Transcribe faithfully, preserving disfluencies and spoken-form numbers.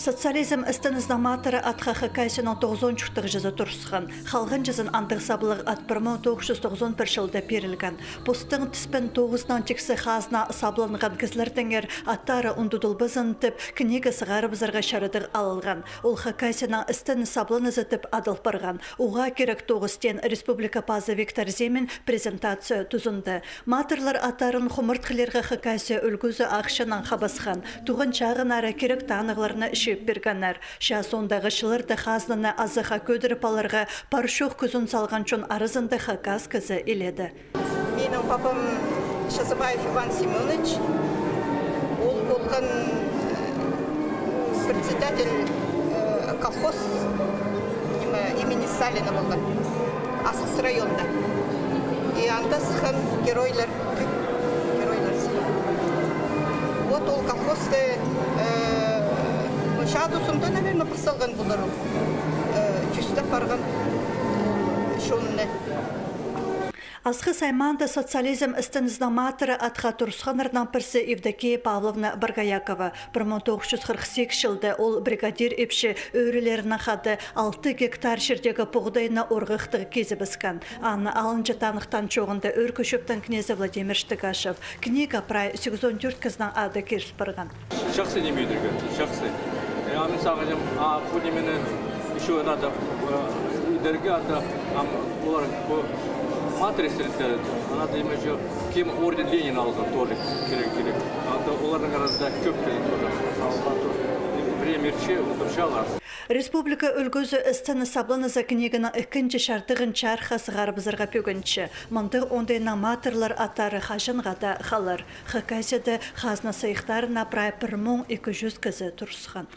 «Социализм істенізінің матыры» атха Хакасияның тоғызон чуртағҷызы турысхан. Халғанҷызын андағ саблығ ат пір муң тоғыс чӱс тоғызон пір чылда пирілген. Постың тіспен тоғызынаң тиксі хазна сабланған кізілердеңер аттары ундудылбазын тіп, книга сығарыбызарға чарадығ алылған. Ол Хакасияның істеніс сабланызы тіп адал парған. Уғаа кирек тоғыс теен республика пазы Виктор Зимин презентация тузында. Матырлар аттарын хумартхылирға Хакасия ӱлгӱзі ахчанаң хабасхан. Туған чағыннары кирек танығларны чыып пиргеннер. Чаа соондағы чылларда хазнаны азахха кӧдіріп аларға пар-чох кӱзін салған чон аразында хакас кізі иледе. Минің папам Чазабаев Иван Семёныч, ол полған, э, председатель, э, колхоз, ниме, имени Сталина полған, Асхыс районда. И анда сыххан геройлар, геройлар сыххан. Вот ол колхозты, э, ну, чаа тузында, наверное, пас салған полар ол, э, тӧстеп парған чонны. Асхыс аймаанда «Социализм істенізінің матыры» атха турысханнарның пірсі Евдокия Павловна Боргоякова. Пір муң тоғыс чӱс хырых сигіс чылда ол бригадир ипчі ӧӧрелерінең хада алты гектар чирдегі поғдайны орғахтығ кизібіскен. Аны алынҷа таныхтаан чооғында Ӧӧркі Чӧптің кнезі Владимир Штыгашев. Книга прай сигізон тӧрт кізінің ады киріл парған. Чахсы ниме идерге, чахсы. Э, а мин сағынчам, а пу нимені ещё надо, э, идерге, анда, ам, олар пу матрица, надо ниме ещё, кем орден Ленина алған, тоже кирек, кирек. Анда оларның аразында кӧп кирек тоже. Время иртче, удурчалар. Республика ӱлгӱзі істеніс сабланызы книганың ікінҷі чардығын чарыхха сығарыбызарға пӧгінче. Мындағ оңдайнаң матырлар аттары хаҷанға даа халар. Хакасияда хазна сыйыхтарына прай пір муң ікі чӱс кізі турысхан.